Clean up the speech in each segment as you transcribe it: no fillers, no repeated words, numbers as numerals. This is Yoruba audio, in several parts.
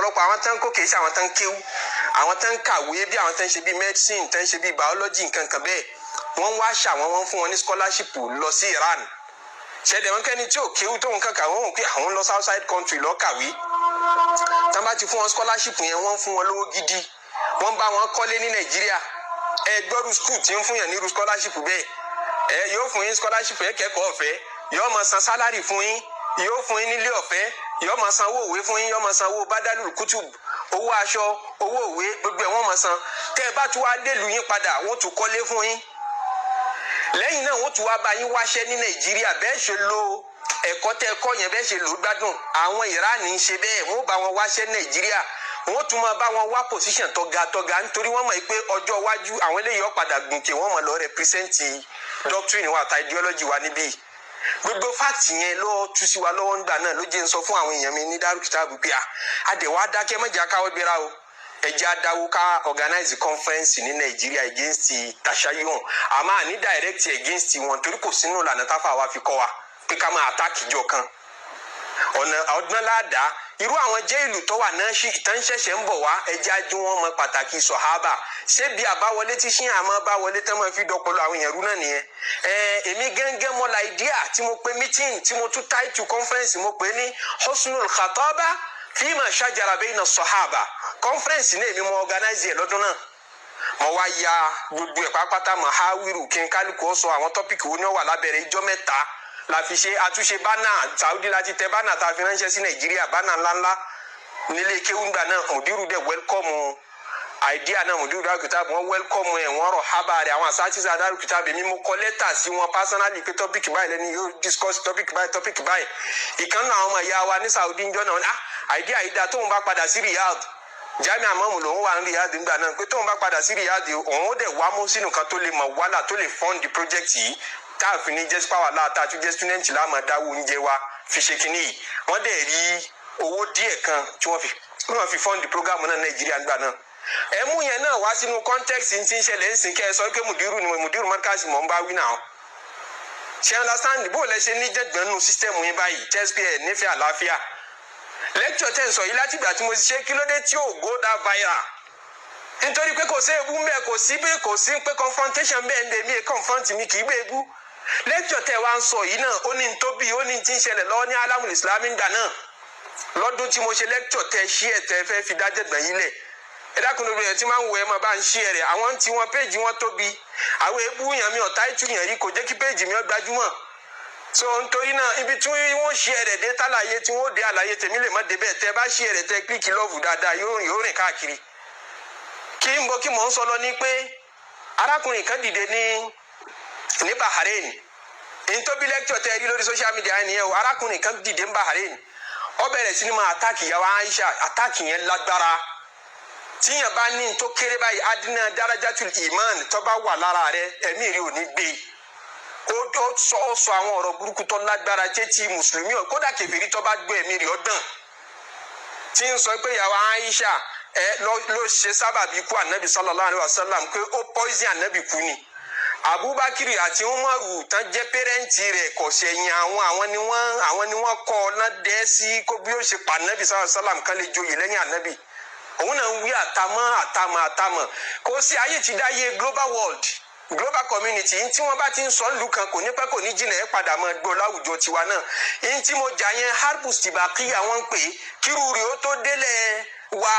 Ọ̀pọ̀lọpọ̀ àwọn tán kó kìí ṣe àwọn tán kéwú, àwọn tán kàwé, bí àwọn tán ṣe bí medicine, tán ṣe bí biology, nǹkan kan bẹ́ẹ̀. Wọ́n wá ṣàwọn, wọ́n fún wọn ní scholarship lọ sí Iran. Ṣẹ̀dẹ̀ wọn kẹ́ni tí ò kéwú tóun kàkà, wọ́n wò pé àwọn lọ outside country lọ kàwé. Tán bá ti fún wọn scholarship yẹn, wọ́n fún wọn lówó gidi, wọ́n bá wọn kọ́lé ní Nàìjíríà. Ẹ gbọ́dọ̀, school tí ń fún yàn nírú scholarship bẹ́ẹ̀, ẹ yóò fún yín scholarship, ẹ kẹ́kọ̀ọ́ ọ̀fẹ́, yóò máa san salary fún yín, yóò fún yín nílé ọ̀fẹ́, yóò máa san owó òwe fún yín, yóò máa san owó bádàlù kútùb, owó aṣọ, owó òwe, gbogbo ẹ̀ wọ́n máa san. Tẹ́ ẹ bá tún wá délùú yín padà, wọ́n tún kọ́lé fún yín. Lẹ́yìn náà, wọ́n tún wá bá yín wáṣẹ́ ní Nàìjíríà, bẹ́ẹ̀ ṣe lo ẹ̀kọ́ tẹ́ ẹ kọ́ yẹn, bẹ́ẹ̀ ṣe lò ó gbádùn. Àwọn Ìránì ń ṣe bẹ́ẹ̀, wọ́n bá wọn wáṣẹ́ Nàìjíríà, wọ́n tún máa bá wọn wá position tọ́ga tọ́ga, nítorí wọ́n mọ̀ pé ọjọ́ iwájú àwọn eléyìí ó padà gùnkè, wọ́n mọ̀ lọ represent doctrine wa àti ideology wa níbí. Gbogbo fact yẹn ló tú sí wa lọ́wọ́ ńgbà náà, ló jẹ́ ń sọ fún àwọn èèyàn mi ní Darul Kitab pé à àdẹ̀wà dákẹ́ mọ́jà káwọ́ gbéra o, ẹ jẹ́ adáwó ká organize conference ní Nàìjíríà against tashayun. Àmọ́ àní direct against wọn, torí kò sínú ìlànà táfà wa fi kọ́ wa pé ká máa attack ìjọ kan. Ọ̀nà ọdún ládàá irú àwọn jẹ́ ìlú tó wà náà ṣì tán ṣẹ̀ṣẹ̀ ń bọ̀ wá. Ẹ jẹ́ ajú wọn mọ pàtàkì sọ̀hábà. Ṣé bí àbáwọlé tí ṣí àmọ́ bá wọlé tán máa fi dọpọlọ àwọn èèyàn rú náà nìyẹn. Ẹ èmi gẹ́gẹ́ mọ́ la idea tí mo pe meeting, tí mo tún title conference, mo pè ní Husnul Khataba fima shajara bayna sọ̀hábà. Conference náà, èmi mo organize ẹ̀ lọ́dún náà. Mo wá ya gbogbo ẹ̀ pátápátá, mọ̀ háwìrù kí n kálukú ó sọ àwọn topic wo ni ó wà lábẹ́rẹ́. Ìjọ 3 la fi ṣe àtúnṣe banner. Saudi láti tẹ banner tá a fi ránṣẹ́ sí Nàìjíríà, banner ńláńlá nílé kéwùngbà náà. Mùdírù dẹ̀ welcome idea náà. Mùdírù Darul Kitab, wọ́n welcome ẹ̀, wọ́n rọ̀ hábà rẹ̀. Àwọn asatizah Darul Kitab, èmi mo kọ lẹ́tà sí wọn personally pé topic báyìí lẹ́ni yóò discuss, topic báyìí, topic báyìí. Ìkan náà àwọn ọmọ ìyá wa ní Saudi ń jọ náà, ah, idea yìí dáa. Tóun bá padà sí Riyadh, Jamiu Amamu lòun wà ní Riyadh ńgbà náà, pé tóun bá padà sí Riyadh, òun ó dẹ̀ wá mú sínú kan tó lè mọ̀ wàhálà tó lè fund the project yìí, tá a fi ní jẹ́ power láta tó jẹ́ student láàmú dáwọ́ oúnjẹ wa fi ṣe kínní yìí. Wọ́n dẹ̀ rí owó díẹ̀ kan tí wọ́n fi fund program náà Nàìjíríà ńgbà náà. Ẹ mú yẹn náà wá sínú context tí ń ṣẹlẹ̀ ń sìn, kẹ́ ẹ sọ pé mùdírù ni mùdírù Markaz mọ̀ ń bá wí náà. Ṣe understand bó lẹ ṣe ní jẹ̀gbọ́n nínú system yín báyìí? Tẹ́sí ẹ̀ nífẹ̀ẹ́ àlàáfíà. Lecture tẹ́ ń sọ yìí, látìgbà tí mo ti ṣe, kí ló dé tí ò go that viral? Nítorí pé kò sí ebú mbẹ, kò sí pé kò sí pé confrontation bẹ́ẹ̀ ń bẹ. Mí confront mi kì í bẹ́ẹ̀ bú. Lecture tẹ́ wá ń sọ yìí náà, ó ní n tó bí, ó ní tí ń ṣẹlẹ̀ lọ́wọ́ ní alamul islami ńgbà náà. Lọ́dún tí mo ṣe lecture tẹ́ ṣí ẹ̀ tẹ́ fẹ́ fi dájẹ́gbọ̀n yín lẹ̀, ẹ dákun, lórí ẹ tí máa ń wọ, ẹ máa bá ń ṣí ẹ rẹ. Àwọn tí wọn péjì wọn tóbi, àwọn ebú yàn mí ọ̀tá ìtú yàn rí, kò jẹ́ kí péjì mi ó gbajúmọ̀. So nítorí náà, ibi tí wọ́n ṣí ẹ rẹ̀ dé, tálàyé tí wọ́n dé, àlàyé tèmi lè má débẹ̀. Tẹ́ bá ṣí ẹ rẹ̀, tẹ́ click love dáadáa, yóò rìn, yóò rìn káàkiri. Kí n bọ kí mò ń sọ lọ ní pé arákùnrin kan dìde ní Bahrain ní tóbi lecture tẹ́ rí lórí social media nìyẹn o. Arákùnrin kan dìde ní Bahrain, ó bẹ̀rẹ̀ sí ni máa attack ìyàwó Aisha. Attack yẹn lágbára. Tíyẹn bá ní tó kéré báyìí, adínà darajatul iman tó bá wà lára rẹ, ẹ̀mí rí ò ní gbé. Ó sọ àwọn ọ̀rọ̀ burúkú tó lágbára tẹ́tí mùsùlùmí, kódà kèfèrí tó bá gbé, ẹ̀mí rí ọ̀dàn, tí ń sọ pé ìyàwó Aisha ẹ ló ṣe sábàbí ikú anabi sallallahu alayhi wa sallam, pé ó poison anabi kú ni. Abubakar àti Umaru tán jẹ́ parent rẹ̀ kò sẹ̀yìn àwọn, àwọn ni wọ́n kọ́ ọ náà dẹ́ sí kó bí ó ṣe pa anabi sallallahu alayhi wa sallam kan lè joyè lẹ́yìn anabi. Òun náà ń wí àtàmọ́ àtàmọ́ àtàmọ́. Kò sí ayé ti dáyé global world, global community. Ní tí wọ́n bá ti ń sọ nílùú kan, kò ní pẹ́, kò ní jìnnà, ẹ̀ padà máa gbọ́ láwùjọ tiwa náà. Ní tí mo jà yẹn, harbus tibakiya wọ́n ń pè é. Kírú rẹ̀ ó tó délẹ̀ wa,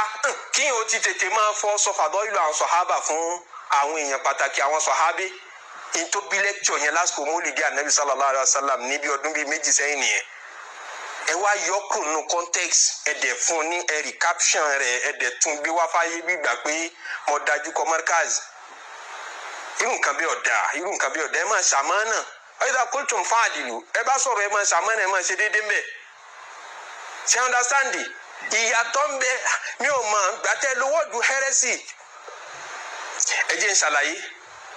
kí o ti tètè máa fọ́ sọfàdọ́ ìlú àwọn sọ̀hábà fún àwọn èèyàn pàtàkì, àwọn sọ̀hábí. Ní tó bí lecture yẹn lásìkò mólìdí anabi sallallahu alayhi wa sallam níbi ọdún bíi 2 sẹ́yìn nìyẹn. Ẹ wá yọkùn nínú context, ẹ dẹ̀ fún ní ẹ recaption rẹ̀, ẹ dẹ̀ tún gbé wá fáyé bí gbà pé mo dájú kọ Markaz. Irú nǹkan bí ọ̀dà, irú nǹkan bí ọ̀dà. Ẹ máa ṣàmánà idha qultum fa'dilu. Ẹ bá sọ̀rọ̀, ẹ máa ṣàmánà, ẹ máa ṣe déédéé mbẹ̀. Ṣe understand ìyàtọ̀ ń bẹ? Mi ò mọ̀ gbàtẹ́ lówó heresy. Ẹ jẹ́ n ṣàlàyé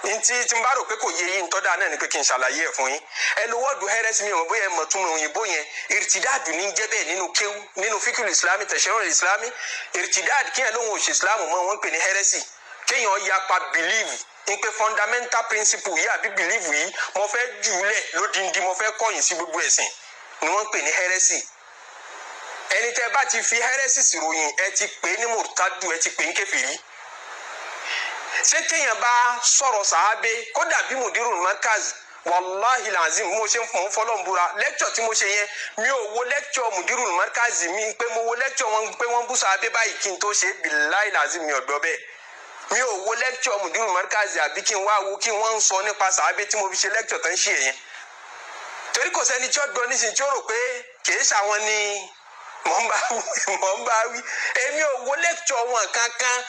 ntí tí n bá rò pé kò yé yín. Ntọ́ dáa náà ni pé kí n ṣàlàyé ẹ̀ fún yín. Ẹ lo word heresy, mi ò mọ̀ bóyá ẹ mọ̀ túmọ̀ òyìnbó yẹn. Irtidad ní jẹ́ bẹ́ẹ̀ nínú kéwú, nínú fíkìlì islami, tẹ̀síọ̀rọ̀ islami. Irtidad, kí ẹ lóhun òṣè islam mọ́, wọ́n ń pè ní heresy. Kéèyàn yapa believe n pé fundamental principle yìí àbí believe yìí, mo fẹ́ jù ú lẹ̀ lódindi, mo fẹ́ kọ̀yìn sí gbogbo ẹ̀sìn, ni wọ́n ń pè ní heresy. Ẹni tẹ́ bá ti fi heresies ròyìn, ẹ ti pè é ní murtadu, ẹ ti pè é ní kèfèrí. Ṣé téèyàn bá sọ̀rọ̀ sàábé, kódà bí mudirul markaz, wàláhi lazim, mo ṣe ń fún fọlọ́n búra, lecture tí mo ṣe yẹn, mi ò wo lecture mudirul markaz mi pé mo wo lecture wọn pé wọ́n bú sàábé báyìí kí n tó ṣe. Billahi lazim, mi ò gbọ́ bẹ́ẹ̀. Mi ò wo lecture mudirul markaz àbí kí n wá wo kí wọ́n ń sọ nípa sàábé tí mo fi ṣe lecture tán ṣe yẹn, torí kò sẹ́ni tí ó gbọ́ nísìnyí tí ó rò pé kì í ṣàwọn ni mò ń bá wí. Èmi ò wo lecture wọn kankan.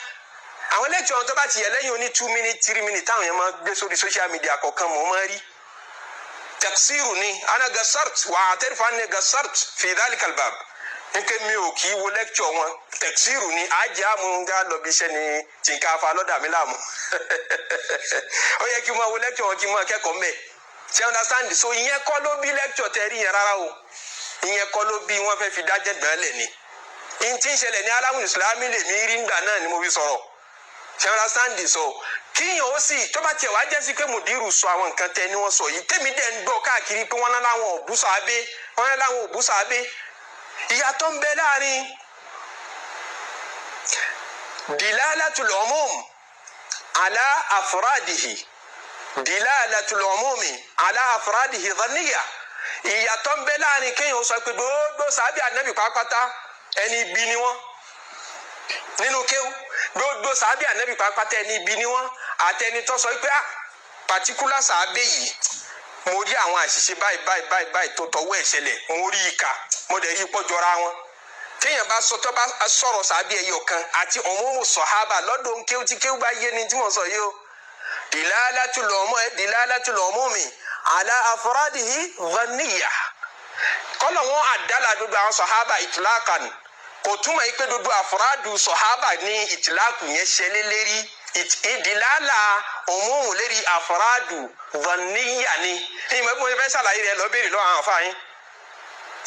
Àwọn lecture wọn tó bá ti yẹ lẹ́yìn oní 2 minutes, 3 minutes táwọn yẹn máa gbé sórí social media kọ̀ọ̀kan, mò ń máa rí. Taqsiru ni, ana qasart wa a'tarifu anni qasart fi dhalika albab, nke mi ò kì í wo lecture wọn. Taqsiru ni, àjẹ́ àmúga lọ bí iṣẹ́ ni tìǹkà afa lọ́dà mi láàmú. Ó yẹ kí n máa wo lecture wọn, kí n máa kẹ́kọ̀ọ́ mbẹ̀. Ṣe understand? So ìyẹn kọ́ ló bí lecture tẹ rí yẹn rárá o. Ìyẹn kọ́ ló bí. Wọ́n fẹ́ fi dájẹ́ gbọ́n lẹ̀ ni. N tí ń ṣẹlẹ̀ ní alámù ìsìlámì lèmi rí ńgbà náà ni mo fi sọ̀rọ̀. Ṣe understand? So kíyàn ó sì tó bá tiẹ̀ wá jẹ́ sí pé mùdírù sọ àwọn nǹkan tẹ ni wọ́n sọ yìí, tèmi dẹ̀ ń gbọ́ káàkiri pé wọ́n láwọn ò bú sàábé, wọ́n láwọn ò bú sàábé. Ìyàtọ̀ ń bẹ láàrin dilalatul umum ala afradihi, dilalatul umumi ala afradihi dhanniya. Ìyàtọ̀ ń bẹ láàrin kéèyàn sọ pé gbogbo sàábé ànábì pátápátá, ẹni ibi ni wọ́n nínú kéwú, gbogbo sàábì ànábì pátápátá, ẹni ibi ni wọ́n, àtẹni tó sọ pé, ah, particular sàábé yìí, mo rí àwọn àṣìṣe báyìí báyìí báyìí báyìí tó tọwọ́ ẹ̀ ṣẹlẹ̀, mo rí i kà, mo dẹ̀ rí i pọ́jọra wọn. Téèyàn bá sọ, tó bá sọ̀rọ̀ sàábì ẹyọ kan àti umumu sọ̀hábà lọ́dọ̀ kéwú, tí kéwú bá yé ni tí mo sọ yìí o, dilalatul umumi ala afradihi dhanniya. Kọ́lọ̀ wọn àdálà gbogbo àwọn sọ̀hábà itlaqan, kò túmọ̀ yìí pé gbogbo àfúrádù sọ̀hábà ní ìtìláàkù yẹn ṣẹlẹ̀ lérí. Ìdìlálà umumu lérí àfúrádù dhanniya ni. Ìmọ̀ bí mo fẹ́ ṣàlàyé rẹ̀, lọ béèrè lọ́wọ́ àwọn àfáà.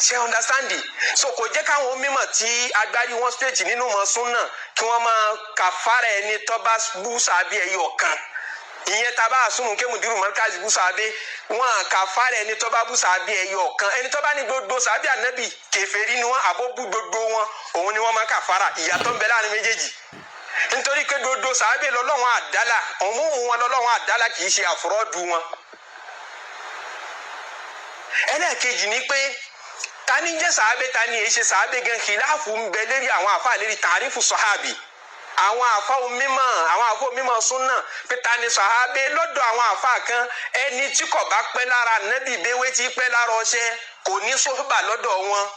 Ṣe understand? So kò jẹ́ káwọn mímọ̀ tí agbárí wọn straight nínú mọ̀ súnà kí wọ́n máa kàfàrà ẹni tó bá bú sàbí ẹyọ kan. Ìyẹn tá a bá àsùnmù ké mùdírù mọ́ríkàzì bú sàbí, wọn kàfàrà ẹni tó bá bú sàbí ẹyọ kan. Ẹni tó bá ní gbogbo sàbí ànábì kèfèrí ni wọn, àbó bú gbogbo wọn, òun ni wọ́n máa kàfàrà. Ìyàtọ̀ ń bẹ láàrin méjèèjì, nítorí pé gbogbo sàbí lọ́lọ́wọ́n àdálà, òmùmù wọn lọ́lọ́wọ́n àdálà, kì í ṣe àfúrọ́dù wọn. Ẹlẹ́ẹ̀kejì ni pé, ta ni jẹ́ sàábé, ta ni èyí ṣe sàábé gan? Kìláàfù ń bẹ lérí àwọn àfa lérí tàrífù sọ̀hábì, àwọn àfa onímọ̀, àwọn àfa onímọ̀ súnà, pé ta ni sàábé. Lọ́dọ̀ àwọn àfa kan, ẹni tí kò bá pẹ́ lára nẹ́bí béwé tí pẹ́ lára ọṣẹ, kò ní sóhùbà lọ́dọ̀ wọn,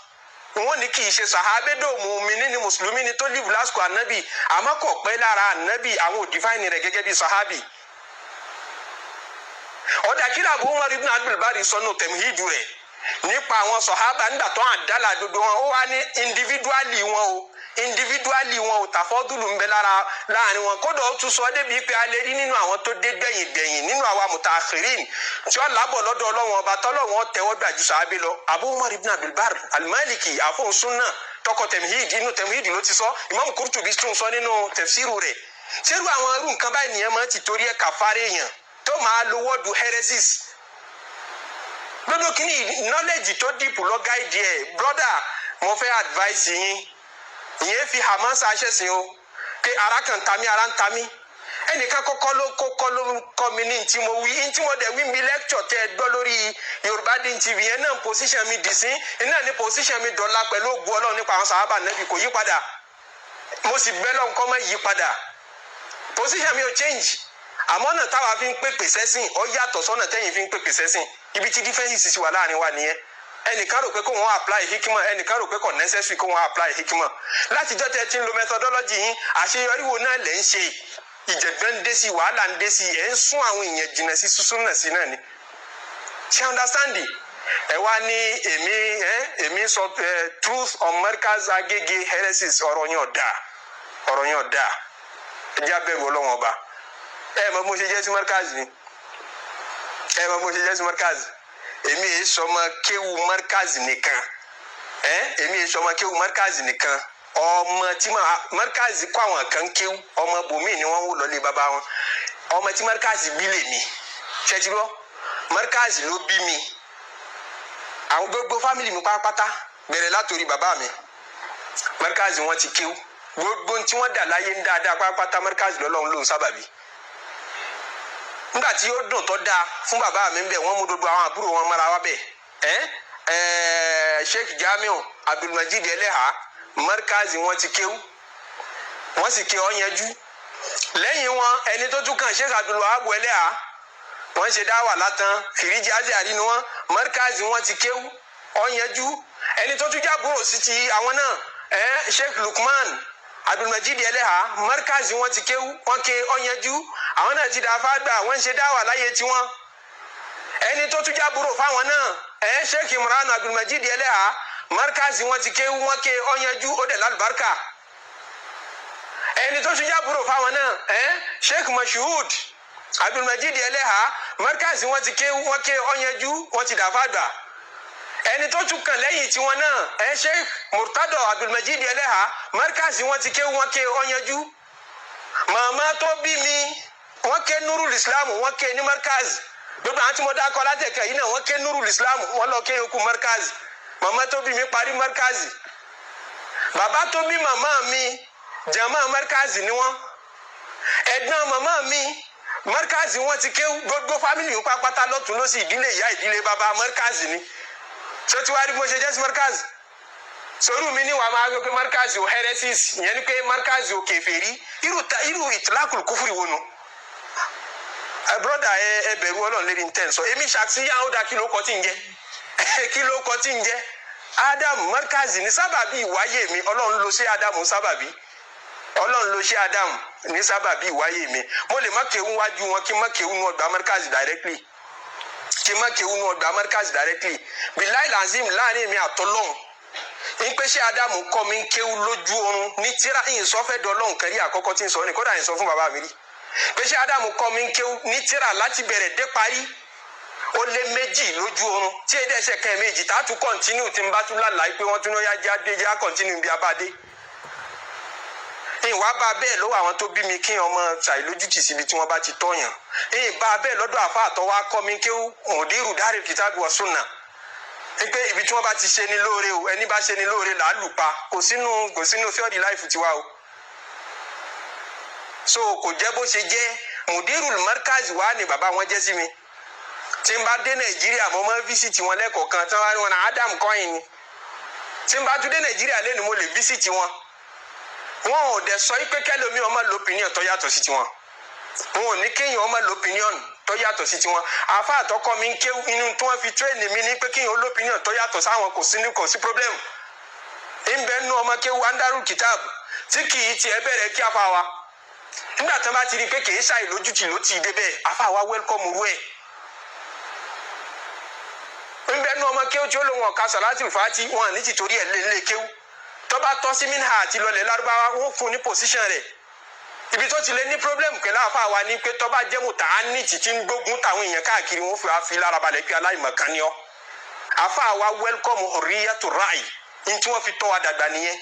wọn ní kì í ṣe sàábé. Dòmù mi ní mùsùlùmí ni tó live lásìkò ànábì, àmọ́ kò pẹ́ lára ànábì, àwọn ò define rẹ̀ gẹ́gẹ́ bí sàhábì. Ọ̀dà kí làbú Umar ibn Abdul Bari sọnù tẹ̀míhìdù rẹ̀ nípa àwọn sọ̀hábà nígbà tó àdálà gbogbo wọn? Ó wá ní individually wọn o, individually wọn o, tàfọ́dúlù ń bẹ lára láàrin wọn. Kódà ó tún sọ débi pé a lè rí nínú àwọn tó dé gbẹ̀yìn gbẹ̀yìn nínú àwa mutaakhirin tí ó lábọ̀ lọ́dọ̀ Ọlọ́wọ́n ọba tọ́lọ́wọ́n tẹ́wọ́ gbà ju sàábé lọ. Abu Umar ibn Abdul Barr al-Maliki, àfọ̀nsúnà tọkọ Tẹ̀míhìd, inú Tẹ̀míhìd ló ti sọ. Imam Qurtubi tún sọ nínú tafsiru rẹ̀. Ṣerú àwọn irú nǹkan báyìí nìyẹn máa ti torí ẹ̀ kàfárẹ̀ èèyàn tó máa lo word heresies gbogbo kìíní? Knowledge tó deep lọ guide ẹ̀. Brother, mo fẹ́ advice yín. Ìyẹn fi hamasa ṣẹ̀sìn o, pé ara kan ta mí, ara ń ta mí. Ẹnìkan kọ́kọ́ ló kọ́kọ́ ló kọ́ mi ní tí mo wí, tí mo dẹ̀ wí mi lecture tẹ́ ẹ gbọ́ lórí Yorùbá Deen TV yẹn náà, position mi dì sí iná ní position mi dọ̀la pẹ̀lú ògùn Ọlọ́run nípa àwọn sàhábà nẹ́bí kò yí padà. Mo sì bẹ́ lọ́n kọ́ mọ́ yí padà. Position mi ò change, àmọ́ ọ̀nà táwa fi ń pèpè sẹ́sìn ó yàtọ̀ sọ́nà tẹ́yìn fi ń pèpè sẹ́sìn. Ibi tí differences sì wà láàrin wa nìyẹn. Ẹnìkan rò pé kó wọn apply hikima, ẹnìkan rò pé kò necessary kó wọn apply hikima. Látijọ́ tẹ́ ti ń lo methodology yín, àṣeyọrí wo náà lẹ́ ń ṣe? Ìjẹ̀gbẹ́ ń dé sí, wàhálà ń dé sí, ẹ̀ ń sún àwọn èèyàn jìnnà sí súnsún náà sí náà ni. Ṣe understand? Ẹ wá ní èmi ẹ èmi sọ ẹ truth on Markaz Agége heresies. Ọ̀rọ̀ yẹn ọ̀dà, ọ̀rọ̀ yẹn ọ̀dà. Ẹ jẹ́ abẹ́rù Ọlọ́wọ́n ọba. Ẹ mọ bó ṣe jẹ́ sí Markaz ni, ẹ mọ bó ṣe jẹ́ sí Markaz. Èmi èyí sọmọ kéwu Markaz nìkan ẹ, èmi èyí sọmọ kéwu Markaz nìkan. Ọmọ tí Markaz kọ́ àwọn kan kéwu, ọmọ bòmíì ni wọ́n wò lọ́lé bàbá wọn. Ọmọ tí Markaz bí lèmi, ṣẹ́tí gbọ́? Markaz ló bí mi. Àwọn gbogbo family mi pátápátá, bẹ̀rẹ̀ látòrí bàbá mi. Markaz wọn ti kéwú. Gbogbo tí wọ́n dà láyé ń dáadáa pátápátá, Markaz lọ́lọ́run ló ń sábàbí. Nígbà tí ó dùn tó dáa fún bàbá mi ń bẹ̀, wọ́n mú gbogbo àwọn àbúrò wọn mọ́ra wá bẹ̀. Ẹ́ ẹ́, Sheikh Jamiu Abdulmajid Eleha, Markaz wọn ti kéwú, wọ́n sì ké ọ́ yanjú. Lẹ́yìn wọn, ẹni tó tún kàn, Sheikh Abdulwahab Eleha, wọ́n ṣe dáwà látàn fìríjì azari ni wọ́n, Markaz wọn ti kéwú, ọ́ yanjú. Ẹni tó tún jábúrò sí ti àwọn náà, ẹ Sheikh Lukman Abdulmajid Eleha, Markaz wọn ti kéwú, wọn ké ọ́ yanjú. Àwọn náà ti dà fágbà, wọ́n ṣe dáwà láyé tiwọn. Ẹni tó tún jábúrò fáwọn náà, ẹ Sheikh Imran Abdulmajid Eleha, Markaz wọn ti kéwú, wọn ké ọ́ yanjú, ó dẹ̀ lálùbáríkà. Ẹni tó tún jábúrò fáwọn náà, ẹ Sheikh Mashood Abdulmajid Eleha, Markaz wọn ti ké, wọn ké ọ́ yanjú, wọn ti dà fágbà. Ẹni tó tún kàn lẹ́yìn tiwọn náà, ẹ Sheikh Murtado Abdulmajid Eleha, Markaz wọn ti ké, wọn ké ọ́ yanjú. Màmá tó bí mi, wọ́n ké Nurul Islam, wọ́n ké ní Markaz. Gbogbo àwọn tí mo dákọ látẹ̀kẹ́ yìí náà, wọ́n ké Nurul Islam, wọ́n lọ ké yòókù Markaz. Màmá tó bí mi parí Markaz. Bàbá tó bí màmá mi, jàmá Markaz ni wọ́n. Ẹ̀gbọ́n màmá mi, Markaz wọ́n ti ké. Gbogbo family pápátá, lọ́tún lọ́sì, ìdílé ìyá, ìdílé bàbá, Markaz ni. Ṣé tí wàá rí bó ṣe jẹ́ sí Markaz? Sọ̀rọ̀ mi ní wàá máa gbé pé Markaz ò heresies, ìyẹn ni pé Markaz ò kèfèrí. Irú itlaqul kufri wo nu? Ẹ brother, ẹ bẹ̀rù Ọlọ́run lérí ntẹ́ ń sọ. Èmi ṣàtìyàn ó da. Kí ló kọ tí ń jẹ́? Kí ló kọ tí ń jẹ́? Adam Markaz ní sábàbí ìwáyé mi. Ọlọ́run ló ṣe Adam sábàbí. Ọlọ́run ló ṣe Adam ní sábàbí ìwáyé mi. Mo lè má kéwú wájú wọn, kí n má kéwú nu ọgbà Markaz directly, kí n má kéwú nu ọgbà Markaz directly. Billahi lazim, láàrin mi àtọ́lọ́hún ń pé ṣé Ádámù kọ́ mi ń kéwú lójú oorun ní tíra ìsọfẹ́ dọ́lọ́hún kan rí. Àkọ́kọ́ tí ń sọ ní kódà ń sọ fún bàbá mi rí pé ṣé Ádámù kọ́ mi ń kéwú ní tíra láti bẹ̀rẹ̀ dé parí, ó lé méjì lójú oorun tí èdè ẹsẹ̀ kan méjì tá a tún continue tí n bá tún lálàá pé wọ́n tún yá jáde já continue bí a bá dé. Ìwà bá bẹ́ẹ̀ lọ́wọ́ àwọn tó bí mi, kí ọmọ ṣàìlójútì síbi tí wọ́n bá ti tọ̀yàn. Ìbá bẹ́ẹ̀ lọ́dọ̀ àfa àtọwá kọ́ mi kéwú, Mudiru Daril Kitabi wa Sunna, pé ibi tí wọ́n bá ti ṣe ni lóore o, ẹni bá ṣe ni lóore là á lù pa. Kò sínú theory life tiwa o. So kò jẹ́ bó ṣe jẹ́. Mudirul Markaz wa ni bàbá wọn jẹ́ sí mi. Tí n bá dé Nàìjíríà, mo máa ń visit wọn lẹ́kọ̀ọ̀kan. Tí wọ́n bá ní wọn náà Adam kọ́yìn ni. Tí n bá tún dé Nàìjíríà lẹ́nu, mo lè visit wọn. Wọn ò dẹ̀ sọ pé kẹ́lòmí ọmọ l'opinion tó yàtọ̀ sí tiwọn. Wọn ò ní kéèyàn ọmọ l'opinion tó yàtọ̀ sí tiwọn. Àfa àtọkọ mi ń ké inú tí wọ́n fi train mi ní pé kéèyàn l'opinion tó yàtọ̀ sáwọn, kò sí problem. Ń bẹ nú ọmọ kéwú andaru kitab tí kì í tiẹ̀ bẹ̀rẹ̀ kí afa wa. Nígbà tí wọ́n bá ti rí i pé kì í ṣàì lójútì ló ti débẹ̀, afa wa welcome rú ẹ̀. Ń bẹ nú ọmọ kéwú tí ó lóun ọ̀ka sàlátì fàátì, wọn ní tìtorí ẹ̀ lé lé kéwú. Tó bá tọ́ sí minha àti lọlẹ̀ lárúbáwá, wọ́n fún ní position rẹ̀. Ibi tó ti lé ní problem pẹ̀lú àfa wa ni pé tó bá jẹ́ mùtá ní títí ń gbógun táwọn èèyàn káàkiri, wọ́n fi wá fi lára balẹ̀ pé aláìmọ̀kan ni ọ́. Àfa wa welcome hurriyatu ra'i ní tí wọ́n fi tọ́ wa dàgbà nìyẹn.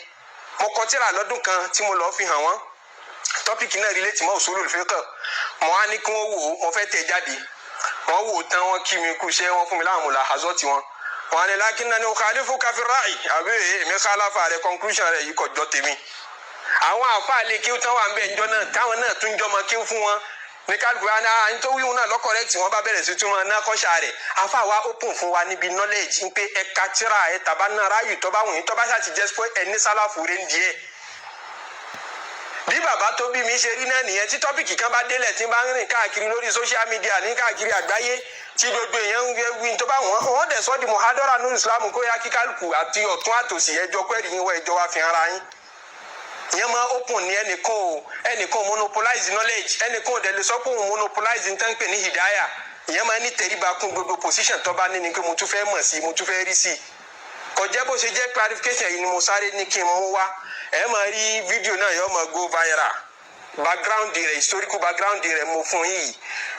Mo kọ tírà lọ́dún kan tí mo lọ́ọ́ fi hàn wọ́n. Topic náà relate mọ́ usulul fiqh. Mo á ní kí wọ́n wò ó, mo fẹ́ tẹ̀ jáde. Wọ́n wò ó tán, wọ́n kí mi kú iṣẹ́, wọ́n fún mi láwọn mulahazọ́ tiwọn. Wọ́n á ní lakinnani ukhalifuka fi ra'i, àbí èmi khalafa rẹ̀, conclusion rẹ̀ yìí kò jọ tèmi. Àwọn àfáà lè kí tán wà ń bẹ̀ ńjọ́ náà, táwọn náà tún jọmọ kí fún wọn ní kálukú wa náà ní tó wíwọ́n náà lọ́kọ̀rẹ́tì. Wọ́n bá bẹ̀rẹ̀ sí túmọ̀ náà kọ́ṣà rẹ̀. Àfáà wa open fún wa níbi knowledge ń pé ẹ̀ka tíra ẹ̀ tàbá náà ráàyè tó bá wùn yín, tó bá ṣàti jẹ́ pé ẹni sálàfù rẹ̀ ń díẹ̀. Bí bàbá tó bí mi ṣe rí náà nìyẹn. Tí topic kan bá délẹ̀, tí n bá ń rìn káàkiri lórí social media ní káàkiri àgbáyé, tí gbogbo èèyàn ń wí tó bá wọn, wọn dẹ̀ sọ́ di muhadara nínú Islam, kó yá kí kálukú àti ọ̀tún àtòsí ẹjọ́ pẹ́ẹ́rì yín wọ ẹjọ́ wa fi hàn ra yín. Ìyẹn máa open ní ẹnìkan o. Ẹnìkan monopolize knowledge, ẹnìkan ò dẹ̀ lè sọ pé òun monopolize ní tán pè ní hidaya. Ìyẹn máa ní tẹríba kún gbogbo position tó bá ní ni pé mo tún fẹ́ mọ̀ sí, mo tún fẹ́ rí sí. Kò jẹ́ bó ṣe jẹ́. Clarification yìí ni mo sáré ní kí n mú wá. Ẹ máa rí fídíò náà, yóò máa go viral. Background rẹ̀, historical background rẹ̀ mo fún yìí.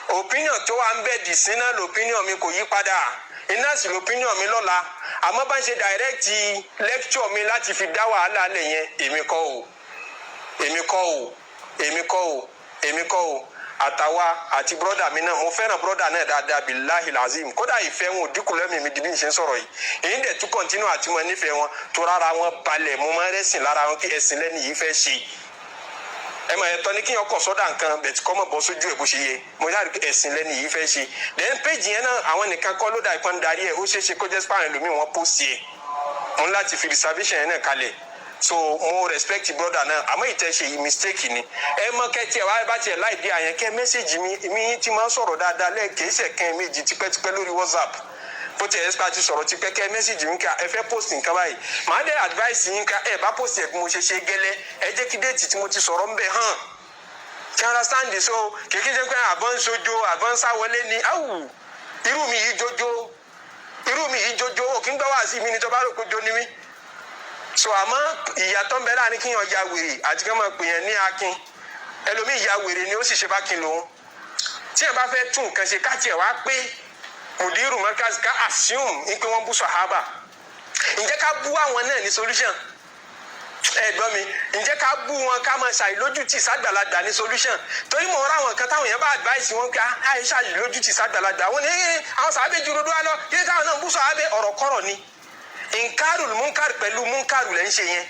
Opinion tó wà ń bẹ̀ dì sí náà l'opinion mi, kò yí padà. Iná sì l'opinion mi lọ́la. Àmọ́ bá ń ṣe direct lecture mi láti fi dá wàhálà lẹ̀ yẹn, èmi kọ́ o, èmi kọ́ o, èmi kọ́ o, èmi kọ́ o. Àtàwa àti brother mi náà, mo fẹ́ràn brother náà dáadáa, billahi lazim. Kódà ìfẹ́ wọn ò dínkù lẹ́mìí mi di bí n ṣe ń sọ̀rọ̀ yìí. Èyí dẹ̀ tún continue àti mo nífẹ̀ẹ́ wọn tó rárá wọn balẹ̀. Mo máa ń rẹ́sìn lára wọn kí ẹ̀sìn lẹ́nu yìí fẹ́ ṣe. Ẹ mọ̀, ẹ̀tọ́ ní kíyàn kọ̀ sọ́dà nǹkan bẹ̀ tí kọ́ mọ̀ bọ́ sójú ẹ̀ bó ṣe yẹ. Mo yára pé ẹ̀sìn lẹ́nu yìí fẹ́ ṣe. Then page yẹn náà, àwọn nìkan kọ́ ló dà ìpọ́n darí ẹ̀. Ó ṣeé ṣe kó jẹ́ spam ẹlòmíì wọ́n post yẹ. Mo ní láti fi reservation yẹn náà kalẹ̀. So mo respect brother náà, àmọ́ ìtẹ̀sẹ̀ yìí, mistake ni. Ẹ mọ kẹ́tì ẹ̀ wá bá tiẹ̀ láì dé àyẹn kẹ́ message mi. Mi ti máa ń sọ̀rọ̀ dáadáa lẹ́ẹ̀kẹ́sẹ̀ kan méjì tipẹ́tipẹ́ lórí WhatsApp. Bó tiẹ̀ ẹ́ ti sọ̀rọ̀ tipẹ́, kẹ́ message mi ká ẹ fẹ́ post nǹkan báyìí, màá dẹ́ advice yín ká ẹ bá post ẹ̀ bí mo ṣe ṣe gẹ́lẹ́. Ẹ jẹ́ kí date tí mo ti sọ̀rọ̀ ń bẹ̀ hàn. Tí understand? So kìkì ṣe pé àbọ̀ ń sojo, àbọ̀ ń sáwọlé ni. Awù, irú mi yìí jojo, irú mi yìí jojo, òkè ń gbọ́ wá sí mi ni tó bá rò pé jo ni mí. So àmọ́ ìyàtọ̀ ń bẹ láàrin kíyàn ya wèrè àti kí wọ́n máa pè yẹn ní akin. Ẹlòmíì ya wèrè ni, ó sì ṣe bá kin lòun. Tí ẹ bá fẹ́ tún nǹkan ṣe, ká tiẹ̀ wá pé mudiru markaz, ká assume ní pé wọ́n bú sàhábà, ǹjẹ́ ká bú àwọn náà ní solution? Ẹ gbọ́ mi, ǹjẹ́ ká bú wọn, ká máa ṣàìlójútì sàgbàlagbà ní solution? Torí mo rá àwọn kan táwọn èèyàn bá advice wọn pé àì ṣàìlójútì sàgbàlagbà, wọn ní àwọn sàábé ju rodo wa lọ, kí ni táwọn náà bú sàábé? Ọ̀rọ̀ kọ́rọ̀ ni. Nkaru munkaru pẹ̀lú munkaru lẹ́ ń ṣe yẹn.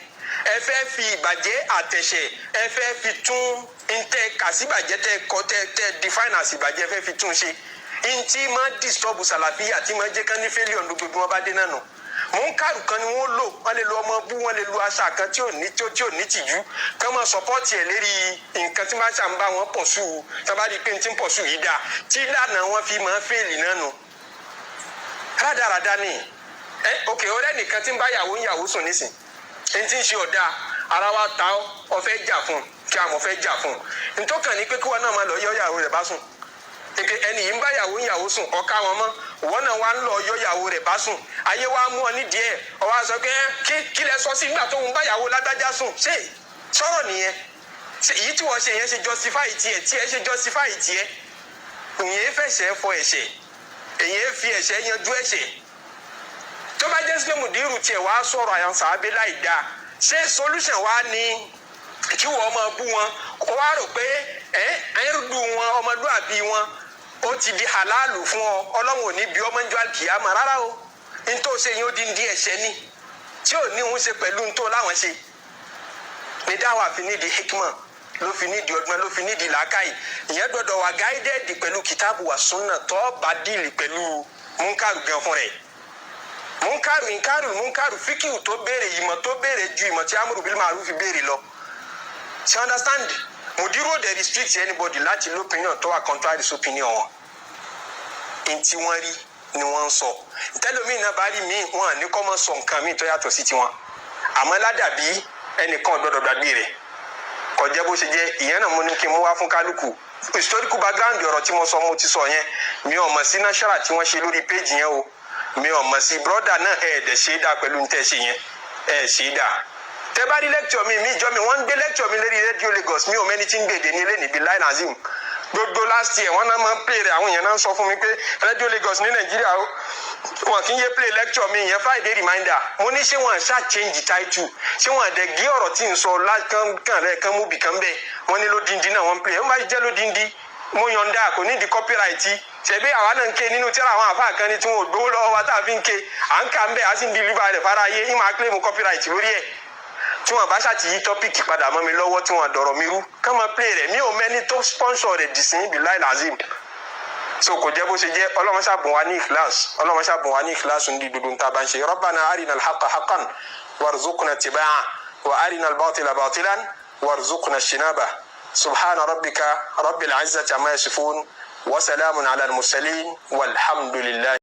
Ẹ fẹ́ fi ìbàjẹ́ àtẹ̀ṣẹ̀, ẹ fẹ́ fi tún ntẹ kàsíbàjẹ́ tẹ kọ tẹ define as ìbàjẹ́, ẹ fẹ́ fi tún ṣe. Ntí máa disturb sàlàfíà, tí máa jẹ́ kán ní failure ní gbogbo wọn bá dé náà nù, munkaru kan ni wọ́n lò. Wọ́n lè lo ọmọ bú, wọ́n lè lo àṣà kan tí ò ní tìjú, kán máa support ẹ̀ lérí nǹkan tí máa ṣàǹbá wọn pọ̀ sùn. Tí wọ́n bá rí i pé ntí ń pọ̀ sùn yìí dáa, tí ìlànà wọn fi máa fail náà nù, rádaràda ni ẹ. Ok, ọ̀rẹ́ nìkan tí ń bá yàwó ń yàwó sùn nísìn, ẹni tí ń ṣe ọ̀dà ara wa ta ọ, ọfẹ́ jà fún kí a mọ̀ fẹ́ jà fún ntọ́kàn ní pé kí wọn náà máa lọ yọ yàwó rẹ̀ bá sùn. Eke ẹni yìí ń bá yàwó ń yàwó sùn, ọ̀ka wọn mọ́, wọn náà wá ń lọ yọ yàwó rẹ̀ bá sùn. Ayé wa mú ọ nídìí ẹ̀, ọ wá sọ pé kí kí lẹ sọ sí nígbà tó ń bá yàwó lágbájá sùn? Ṣé sọ̀rọ̀ nìyẹn? Ṣé èyí tí wọ́n ṣe yẹn ṣe justify tiẹ̀? Tiẹ̀ ṣe justify tiẹ̀? Ìyẹn fẹsẹ̀ fọ ẹ̀ṣẹ̀, èyàn fi ẹ̀ṣẹ̀ yanjú ẹ̀ṣẹ̀. Tó bá jẹ́ sípé mùdírù tiẹ̀ wá sọ̀rọ̀ àyàn sàábé láì dáa, ṣé solution wá ní kí wọ́n máa bú wọn, kó wá rò pé ẹ ẹrú wọn, ọmọlúàbí wọn, ó ti di halalu fún ọ, Ọlọ́run ò ní bí ọmọ ń jọ àlùkìyàmà? Rárá o, ntọ́ ṣe yín ó di ń ẹ̀ṣẹ̀ ni tí ò ní òun ṣe pẹ̀lú ntọ́ láwọn ṣe ní dáwà. Fi nídìí hikma, ló fi nídìí ọgbọ́n, ló fi nídìí làákàyè. Ìyẹn gbọ́dọ̀ wà guided pẹ̀lú kìtàbù wà súnà tó bá deal pẹ̀lú múnkàrù gan fún rẹ̀. Múnkàrù, nkàrù, múnkàrù, fíkìú tó béèrè, ìmọ̀ tó béèrè ju ìmọ̀ tí amúrù bil ma'ruf fi béèrè lọ. Ṣe understand? Mùdírù ò dẹ̀ restrict anybody láti l'opinion tó wà contrary sí opinion wọn. Ntí wọ́n rí ni wọ́n ń sọ. Tẹlomi náà bá rí míì, wọn à ní kọ́ mọ́ sọ nǹkan míì tó yàtọ̀ sí tiwọn. Àmọ́ ládàbí, ẹnìkan ò gbọ́dọ̀ gbàgbé rẹ̀. Kọjá bó ṣe jẹ́. Ìyẹn náà mo ní kí n mú wá fún kálukú, historical background ọ̀rọ̀ tí mo sọ, mo ti sọ yẹn. Mi ò mọ̀ sí náṣàrà tí wọ́n ṣe lórí péjì yẹn o, mi ò mọ̀ sí. Brother náà, ẹ̀ dẹ̀ ṣe é dà pẹ̀lú ní tẹ́ ṣe yẹn, ẹ̀ ṣe é dà. Tẹ́ bá rí lecture mi, mi ìjọ mi, wọ́n ń gbé lecture mi lérí rédíò Lagos. Mi ò mẹ́ni tí ń gbèdé ní ilé níbi láì nazim. Gbogbo last year, wọ́n náà máa ń play rẹ̀. Àwọn èèyàn náà ń sọ fún mi pé rédíò Lagos ní Nàìjíríà o, wọn kì í yé play lecture mi yẹn, Friday reminder. Mo ní ṣé wọn ṣáà change title? Ṣé wọn dẹ̀ gé ọ̀rọ̀ tí ń sọ lákàn lẹ́ẹ̀kan mú bìkan bẹ́ẹ̀? Wọ́n ní lódindi náà wọ́n ń play. Wọ́n bá jẹ́ lódindi, mo yọ̀ǹda, kò ní di copyright. Ṣebí àwa náà ń ké nínú tíra àwọn àfáà kan ní tí wọn ò gbowó lọ́wọ́ wa tá a fi ń ké, à ń kà ń bẹ̀, á sì ń deliver rẹ̀ fara ayé, ìmọ̀ claim copyright lórí ẹ̀. Tí wọn bá ṣàtìyí topic padà mọ́ mi lọ́wọ́, tí wọn dọ̀rọ̀ mi rú, kán máa play rẹ̀. Mi ò mẹ́ni tó sponsor rẹ̀ dì sí billahi lazim. So kò jẹ́ bó ṣe jẹ́. Ọlọ́run ṣàbùn wa ní ikhlas, Ọlọ́run ṣàbùn wa ní ikhlas ní gbogbo nǹkan bá ń ṣe. Rabbana arina alhaqqa haqqan warzuqna ittiba'a wa arina albatila batilan warzuqna ijtinaba. Subhana rabbika rabbil izzati amma yasifun wa salamun ala al-mursalin walhamdulillah.